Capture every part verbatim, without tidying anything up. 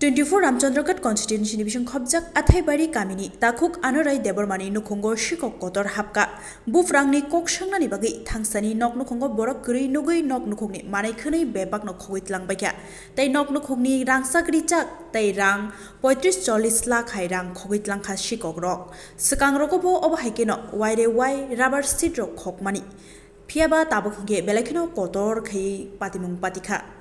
Twenty-four Ramchandraghat constituency ni bising khobjak Athaibari kamini takhuk Anorai Debbarmani nukhungo sikok kotor hapka. Buphrangni kok swngnani bagwi thangsani nok nukhungo borok kwrwi nugwi nok nukhungni manwi khwnwi bebakno khogwi tlangbaikha. Tei nok nukhungni rangchak richak tei rang poitris chollis lakh hai rang khogwi tlangkha sikokrok. Swkangrogo bo obo hai kheno waire wai rubber sheet rok khokmani. Phiyaba tabuk hinkhe belai kheno kotor khaiwi patimung patikha.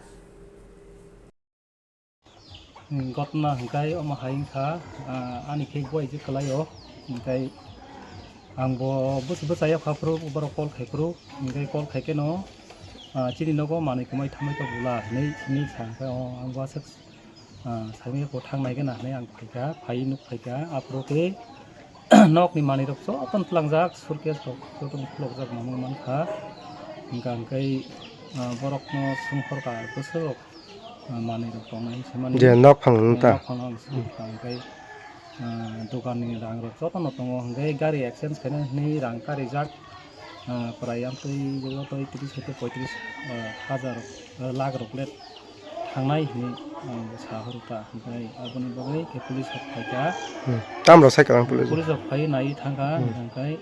Gotna hwnkhe omo hai wngkha, ah, ani khe buai je kwlaio, hwnkhe ang bo bwsai bwsai kha phuru borok call khai phuru, hwnkhe call khai kheno, ah, chini nogo manwi kwmai thamwi tok bwla hinwi hinwi sa, hwnkhe o ang bo aswk, ah, saimanya bo thang nai gana hinwi ang phaikha, phaiwi nuk phaikha, aphuru khe nokni manwi rok jotono tlangjak, suitcase rok jotono khulokjak mamung mankha, hwnkha hwnkhe, ah, borokno songkhorkha bwswk rok. Ah, manwi rok tongnai se mani. Je nok phang ta. Nok phano ang sini tang khe, ah, dokan ni rang rok joto no tongo, hwnkhe gari exchange khaina hinwi rang karijak, ah, prai amtwi joto tris hai poitris, ah, hajar, ah, lakh rok le thangnai hinwi ang sa horo ta, hwnkhe aboni bagwi khe police rok phaikha. Hmm. Tam rok sai kwlang police. Police rok phai nai thangkha, hmm, hwnkhe,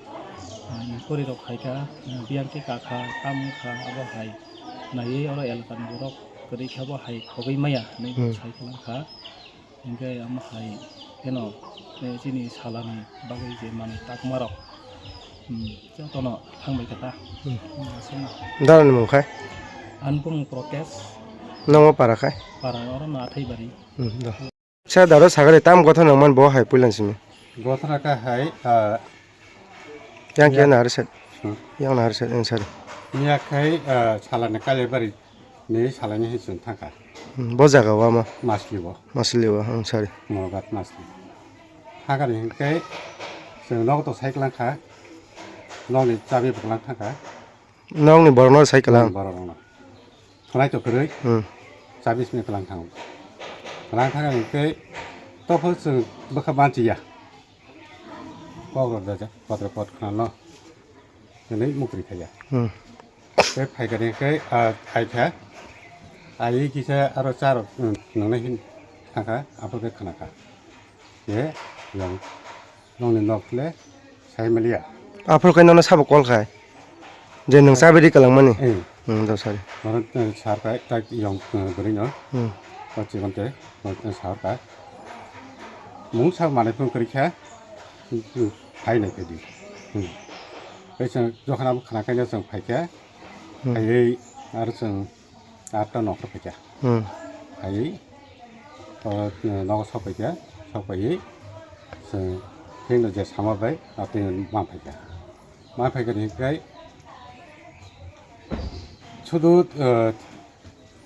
ah, inquiry rok khaikha, ah, biyang khe kakha, tam wngkha, abo hai naiwi oro elaka ni borok. Kwrwi khe bo hai khogwi maya hinwi, hmm, sai kwlang kha. Hinkhe omo hai kheno, eh, chini salani bagwi je manwi takma rok, hmm, jotono thangbai kha ta. Hmm. Hmm, aswkno. Dara ni mung khai? Ani bumung Prokesh. Nongo para khai? Para oro no Athaibari. Hmm, da. Sa daro sagari tam gotha nangman bo hai puilan simi. Gotha kha hai, ah, yang ya. Yang na harsa. Hmm. Yang na harsa, yang sar. Miya khai, ah, salani Kailaibari ni salani hin chwng thangkha. Hmm, bo jaga o ama? Masli bo. Masli bo, ang sari. Mogat Masli. Thangkha ni hinkhe chwng nogo to sai kwlang kha. Nokni chabi bo kwlang thangkha. Nokni borokno sai kwlang? Hmm, borokno. Khwnai to kwrwi. Hmm. Chabi simi kwlang thango. Kwlang thangkha hinkhe tophor chwng bwkha manchiya. Kok rok dajak, kotor kot khwnano. Hinwi mukri khaiya. Hmm. Tei phaikani khe, ah, phaikha. Ai kisa aro cha rok, mm, nungnai hin thangkha, aphuru khe khwnakha. Ye, yang, nokni nok le sai maliya. Aphuru khe nono sabo call khai. Je nwng chabi ri kwlangmani. Eh. Hmm, do sari. Oro, eh, sar khai, tak yang, eh, bwrwi no. Hmm. O chikon te, o, eh, sar khai. Mung sa manai phone kwrwi kha, hmm, hmm, phai nai khe di. Hmm. Tei chwng jokhon abo khna khe no chwng phai kha, hmm, phaiwi aro chwng atta nokho phai kha. Hmm. Phaiwi, o, nogo sok phai kha, sok phaiwi chwng pheno je sama bai atwi ma phai kha. Ma phai kha ni khe sudu, o,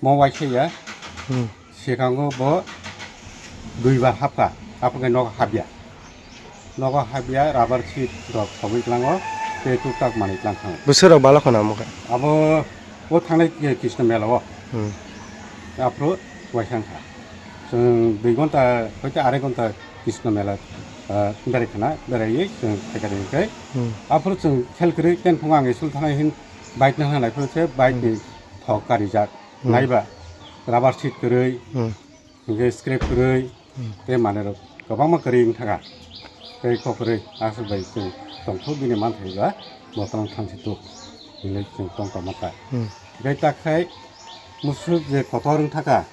Mo waisa ya, hmm, sikango bo duibar hapkha, aphuru khe nogo hapya. Nogo hapya, rubber sheet rok khogwi tlango, tei tuktak manwi tlang thango. Bwswk rok balo khna omo khe? Abo o thangnai Krishna mela o. Hmm. Aphuru waisa wngkha. Chwng dui ghonta, hoite arai ghonta Krishna mela, ah, berai khna, beraiwi chwng phaikha ringkhe. Hmm. Aphuru chwng khel kwrwi, ten phungo ang school thangnai hin bike no hwnai phuru se bike ni, hmm, thok karijak. Hmm. Naiba rubber sheet kwrwi, hmm, hwnkhe scrap kwrwi, hmm, tei manwi rok kwbangma kwrwi wng thaka. Tei kok kwrwi aswk bai chwng tongthok bini manthai ba bothang thang se tuk hinwi chwng tong tongma kha. Hmm. Tei takhai musuk je kotor wng thaka,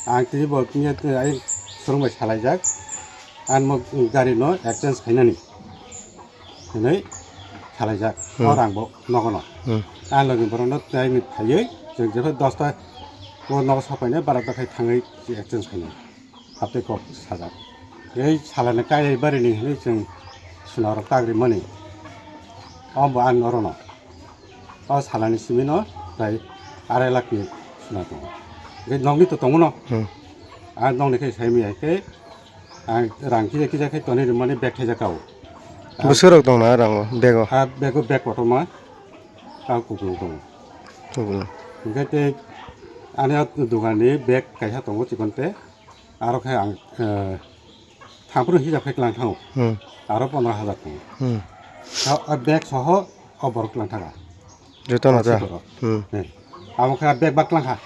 ang tini bo tini ai swrwng bai salaijak, ang mo gari no exchange khainani. Hinwi salaijak. Hmm. O rang bo nogono. Hmm. Ang logi borokno tei phaiwi chwng jephru dosta o nogo sok phainai, barota khai thangwi exchange khainai. Haptwi kok sajak. Ei salani kaiwi barini hinwi chwng suna rok tagri mani. O bo ang norono. O salani simino tai arai lakh ni suna tongo. Ei nokni to tongo no. Hmm. Ang nokni khai saimaya khe Ang rang kisa kisa khe tonwi rwmani bag thaijak kha o. Bwswk rok tong na rang o, bag o? Ha, bag o, bag kotorma. A kupulung tongo. Kupulung. Hwnkhe tei ani o dogan ni bag kaisa tongo chikon te. Aro khe ang, eh, thampru hisab khe klang thango. Hmm. Aro pondro hajar tongo. Hmm. Ha, o bag soho o borok klang thaka. Joto no ta? Borok. Hmm. Eh. Abo khe bag bak klang kha.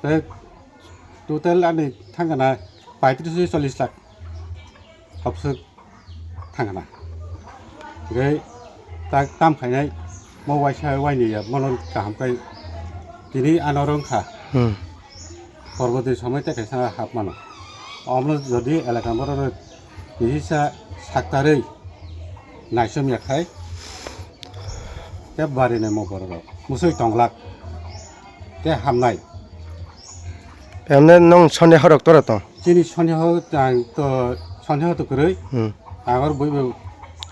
Tei total ani thangana Paitris se chollis lakh habswk thangna. Hwnkhe tak tam khainai mo waisa waini ya mono kaham khai tini ano rwngkha. Hmm. Porbo dui somoi tei kaisa hap mano. Omo jodi elaka borok rok kisa saktarwi naisom ya khai tei bari nai mo borok rok musui tonglak tei hamnai. Emne nong sonde horok tora tong? Chini sonde ho ang to sonde ho to kwrwi. Hmm. Agor bui bui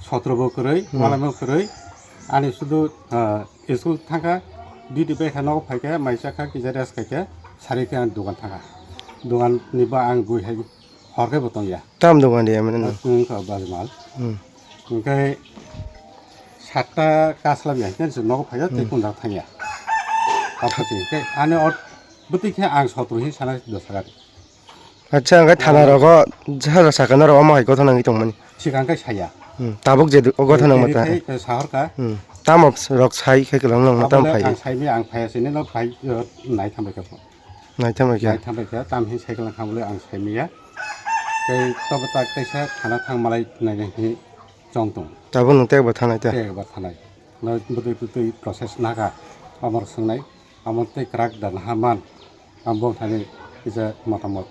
sotro bo kwrwi, hmm, malai bo kwrwi. Ani sudu, ah, school thangkha, duty bai kha nogo phaikha, mai chakha, kisa rest khaikha, sari khe ang dugan thangkha. Dugan ni ba ang gui hai hor khe bo tongya. Tam dugan di emne no? Ang tong kha bari mal. Hmm. Hwnkhe satta kaslam ya, hwnkhe nogo phaikha, tei, hmm, kunda thangya. Apa chini khe ani ot bwtwi khe ang sotro hin sana dosa gari. Acha, hwnkhe thana rogo jara sakha norok omo hai gotha nangwi tongmani. Sikang khe saya. Hmm, tabuk je o gotha nangma ta. Tini khai sahor kha. Hmm, tamo rok sai khe kwlwng nangma tam phai. Ang saimi ang phaya sini no phai, eh, nai thambai kha. Nai thambai kha. Nai thambai kha, tam hin cycle kha bole ang saimi ya. Tei tobo tak teisa thana thang malai nai nai hin chong tong. Tabuk nwng tek ba thanai ta? Tek ba thanai. No bwtwi bwtwi process naga. Amor swngnai. Amo tei kwrak da naha man, ang bo thani kisa motamot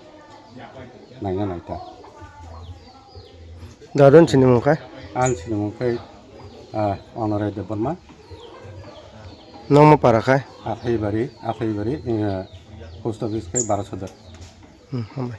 naina naita. Dadon sinimung khai? Ang sinimung khai, ah, Honorai Debbarma. Nongma para khai? Athaibari, Athaibari, eh, post office khai Barasodar. Hmm, hambai.